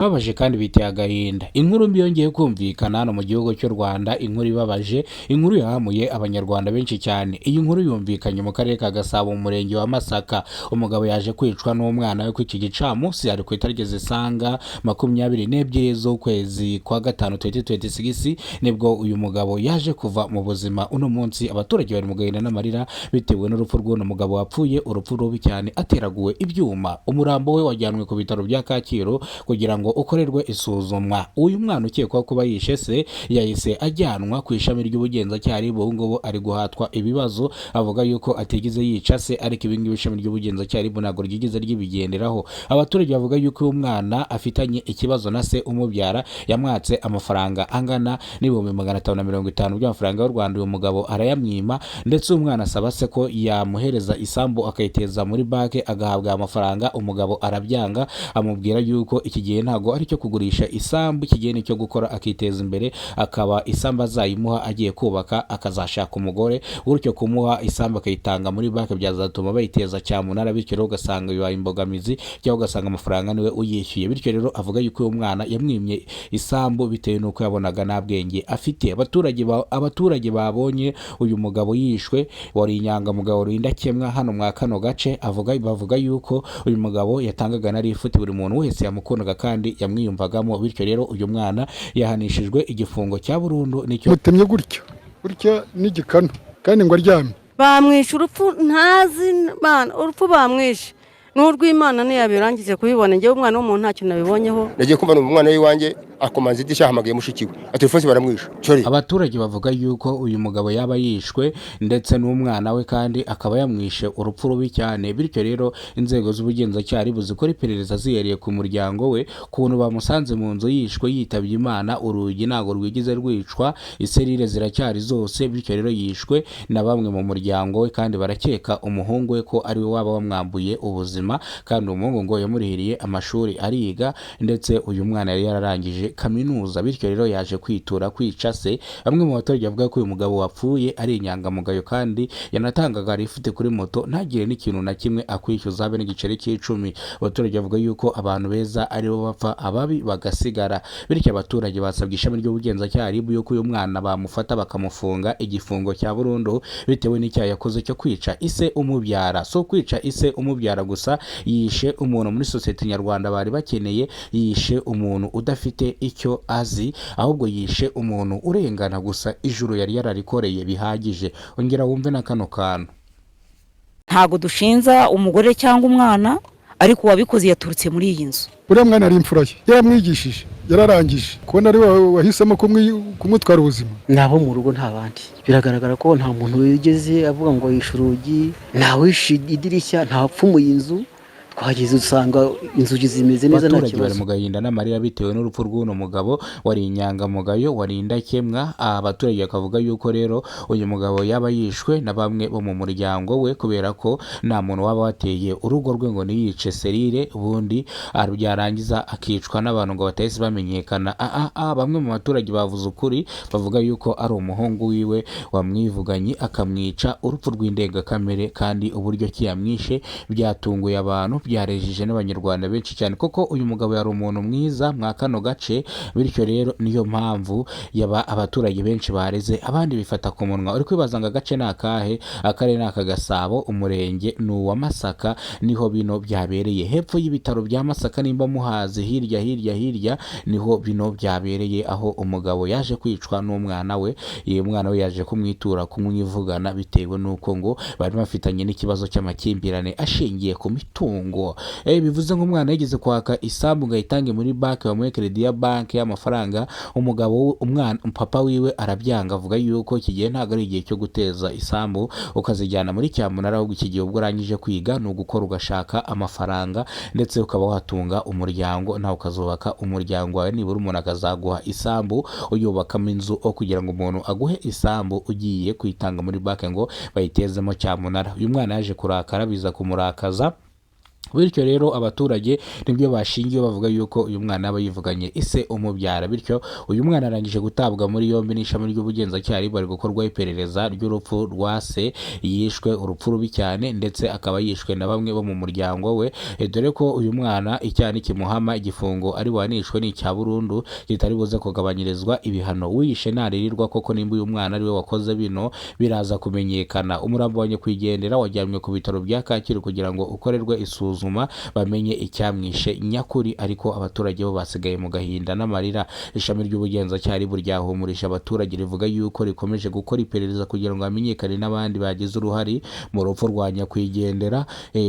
Bibabaje kandi biteye agahinda. Inkuru mbi yongeye kumvikana hano mu gihugu cy'u Rwanda, inkuru ibabaje, inkuru yahamuye Abanyarwanda benshi cyane. Iyi nkuru yumvikanye mu karere ka Gasabo, mu murenge wa Masaka. Umugabo yaje kwicwa n'umwana we ku iki gicamunsi, ari ku itariki zisaga 22 z'ukwezi kwa gatanu 2026, nibwo uyu mugabo yaje kuva mu buzima. Uno munsi abaturage bari mu gahinda n'amarira bitewe n'urupfu rw'uno mugabo wapfuye urupfu rubi cyane ateraguwe ibyuma. Umurambo we wajyanwe ku bitaro bya Kacyiru kugira ngo ukorerwe isuzumwa. Uyu mwana ukekwaho kuba yishe se yahise ajyanwa ku ishami ry'ubugenzacyaha RIB, ubu ngubu ari guhatwa ibibazo, avuga yuko atigeze yica se, ariko ibi ngibi ishami ry'ubugenzacyaha RIB ntabwo ryigeze ryibigenderaho. Abaturage bavuga yuko uyu mwana afitanye ikibazo na se umubyara, yamwatse amafaranga angana n'550,000 by'amafaranga y'u Rwanda, uyu mugabo arayamwima, ndetse uyu mwana asaba se ko yamuhereza isambu akayiteza muri banki agahabwa amafaranga, umugabo arabyanga, amubwira yuko iki gihe ntabwo ari icyo kugurisha isambu, iki gihe ni icyo gukora akiteza imbere, akaba isambu azayimuha agiye kubaka akazashaka umugore, gutyo kumuha isambu akayitanga muri banki byazatuma bayiteza cyamunara, bityo rero ugasanga bibaye imbogamizi cyangwa ugasanga amafaranga niwe uyishyuye. Bityo rero avuga yuko uyu mwana yamwimye isambu bitewe n'uko yabonaga nta bwenge afite. Abaturage babonye uyu mugabo yishwe, wari inyangamugayo, wari indakemwa hano mwa kano gace, bavuga yuko uyu mugabo yatangaga na lifuti, buri muntu wese yamukundaga kandi yamwiyumvagamo. Bityo rero uyu mwana yahanishijwe igifungo cya burundu nicyo Mutemye gutyo gutya n'igikanu kandi ngo aryamye. Bamwishe urupfu ntazi bana, urupfu bamwishe ni urw'Imana ntiyabirangije kubibona. Njyewe umwana w'umuntu ntacyo nabibonyeho. Nagiye kumva numva umwana w'iwanjye akomanza idirishya, ahamagaye mushiki we, ati telefone baramwishe cyori. Abaturage bavuga yuko uyu mugabo yaba yishwe ndetse n'umwana we, kandi akaba yamwishe urupfu rubi cyane. Bityo rero inzego z'ubugenzacyaha RIB zikora iperereza zihereye ku muryango we, ukuntu bamusanze mu nzu yishwe yitabye Imana, urugi ntabwo rwigeze rwicwa, iserire ziracyari zose. Bityo rero yishwe na bamwe mu muryango we, kandi barakeka umuhungu we ko ari we waba wamwambuye ubuzima, kandi umuhungu ngo yamurihiriye amashuri ariga, ndetse uyu mwana yari yararangije kaminuza. Bityo rero yaje kwitura kwica se. Bamwe mu baturage bavuga ko uyu mugabo wapfuye ari inyangamugayo, kandi yanatangaga rifute kuri moto ntagire n'ikintu na kimwe akwishyuza, habe n'igiceri cy'icumi. Abaturage bavuga yuko abantu beza aribo bapfa, ababi bagasigara. Bityo abaturage basabye ishami ry'ubugenzacyaha RIB yuko uyu mwana bamufata bakamufunga igifungo cya burundu bitewe n'icyaha yakoze cyo kwica ise umubyara. So kwica ise umubyara gusa, yishe umuntu muri sosiyete nyarwanda bari bakeneye, yishe umuntu udafite icyo azi, ahubwo yishe umuntu urengana gusa, ijuru yari yararikoreye bihagije. Ongera wumve na kano kantu. Ntabwo dushinza umugore cyangwa umwana, ariko uwabikoze yaturutse muri iyi nzu. Uriya mwana ari imfura ye, yaramwigishije, yararangije, kubona ari we wahisemo kumutwara ubuzima. Ni abo mu rugo, nta bandi. Biragaragara ko nta muntu wigeze avuga ngo yishe urugi, ntawishe idirishya, ntawapfumuye inzu. Twageze usanga inzugi zimeze neza, nta Abaturage bari kibazo. mu gahinda n'amarira bitewe n'urupfu rw'uno mugabo wari inyangamugayo, wari indakemwa. Abaturage bakavuga yuko rero uyu mugabo yaba yishwe na bamwe bo mu muryango we, kubera ko nta muntu waba wateye urugo rwe ngo niyice serire, ubundi byarangiza akicwa n'abantu ngo batahise bamenyekana. Bamwe mu baturage bavuze ukuri, bavuga yuko ari umuhungu wiwe wamwivuganye akamwica urupfu rw'indengakamere, kandi uburyo ki yamwishe byatunguye abantu, byarejeje n'Abanyarwanda benshi cyane, kuko uyu mugabo yari umuntu mwiza mwa kano gace. Bityo rero niyo mpamvu yaba abaturage benshi bareze, abandi bifata ku munwa. Uri kwibaza ngo agace ni akahe? Akarere ni aka Gasabo, umurenge ni uwa Masaka, niho bino byabereye, hepfo y'ibitaro bya Masaka nimba muhazi, hirya hirya hirya niho bino byabereye, aho umugabo yaje kwicwa n'umwana we. Uyu mwana we yaje kumwitura kumwivugana bitewe n'uko ngo bari bafitanye n'ikibazo cy'amakimbirane ashingiye ku mitungo. Bivuze ngo umwana yigeze kwaka isambu ngo ayitange muri banki, bamuhe crédit ya banki y'amafaranga, umugabo umwana papa wiwe arabyanga, avuga yuko iki gihe ntabwo ari igihe cyo guteza isambu ukazijyana muri cyamunara, ahubwo iki gihe ubwo urangije kwiga ni ugukora ugashaka amafaranga, ndetse ukaba watunga umuryango, nawe ukazubaka umuryango wawe, nibura umuntu akazaguha isambu uyubakamo inzu, aho kugira ngo umuntu aguhe isambu ugiye kuyitanga muri banki ngo bayitezemo cyamunara. Uyu mwana yaje kurakara, biza kumurakaza. Bityo rero abaturage nibyo bashingiye bavuga yuko uyu mwana aba yivuganye ise umubyara. Bityo uyu mwana arangije gutabwa muri yombi n'ishami ry'ubugenzacyaha, bari gukorwaho iperereza ry'urupfu rwa se yishwe urupfu rubi cyane, ndetse akaba yishwe na bamwe bo mu muryango we. Dore ko uyu mwana icyaha nikimuhama, igifungo ari buhanishwe ni icya burundu kitari buze kugabanyirizwa ibihano. Wiyishe ntaririrwa koko, nimba uyu mwana ari we wakoze bino biraza kumenyekana. Umurambo wa nyakwigendera wajyanywe ku bitaro bya Kacyiru kugira ngo ukorerwe isuzuma bamenye icyamwishe nyakuri, ariko abaturage bo basigaye mu gahinda n'amarira. Ishami ry'ubugenzacyaha RIB ryahumurije abaturage, rivuga yuko rikomeje gukora iperereza kugira ngo hamenyekane n'abandi bagize uruhare mu rupfu rwa nyakwigendera.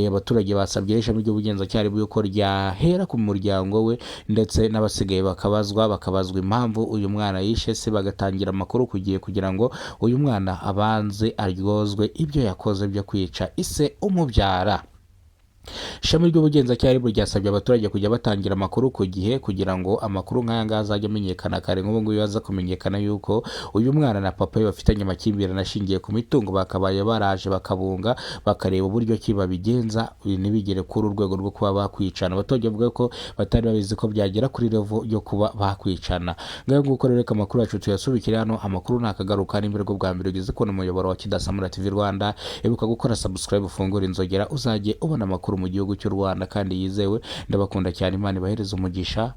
Abaturage basabye ishami ry'ubugenzacyaha RIB yuko ryahera ku muryango we ndetse n'abasigaye bakabazwa impamvu uyu mwana yishe se, bagatangira amakuru ku gihe kugira ngo uyu mwana abanze aryozwe ibyo yakoze byo kwica ise umubyara. Ishami ry'ubugenzacyaha RIB ryasabye abaturage kujya batangira amakuru ku gihe kugira ngo amakuru nk'aya ngaya azajye amenyekana kare. Nk'ubu ngubu aza kumenyekana yuko uyu mwana na papa we bafitanye amakimbirane ashingiye ku mitungo, bakabaye baraje bakabunga, bakareba uburyo ki babigenza ntibigere kuri urwego rwo kuba bakwicana. Abaturage bavuga ko batari babizi ko byagera kuri level yo kuba bakwicana. Ngaho nguko rero, reka amakuru yacu tuyasubikire hano. Amakuru ntakagaruka. Nimba aribwo bwa mbere ugeze kubona umuyoboro wa Kidasamura TV Rwanda, ibuka gukora subscribe, ufungure inzogera, uzajye ubona amakuru mu gihugu cy'u Rwanda kandi yizewe. Ndabakunda cyane, Imana ibahereze umugisha.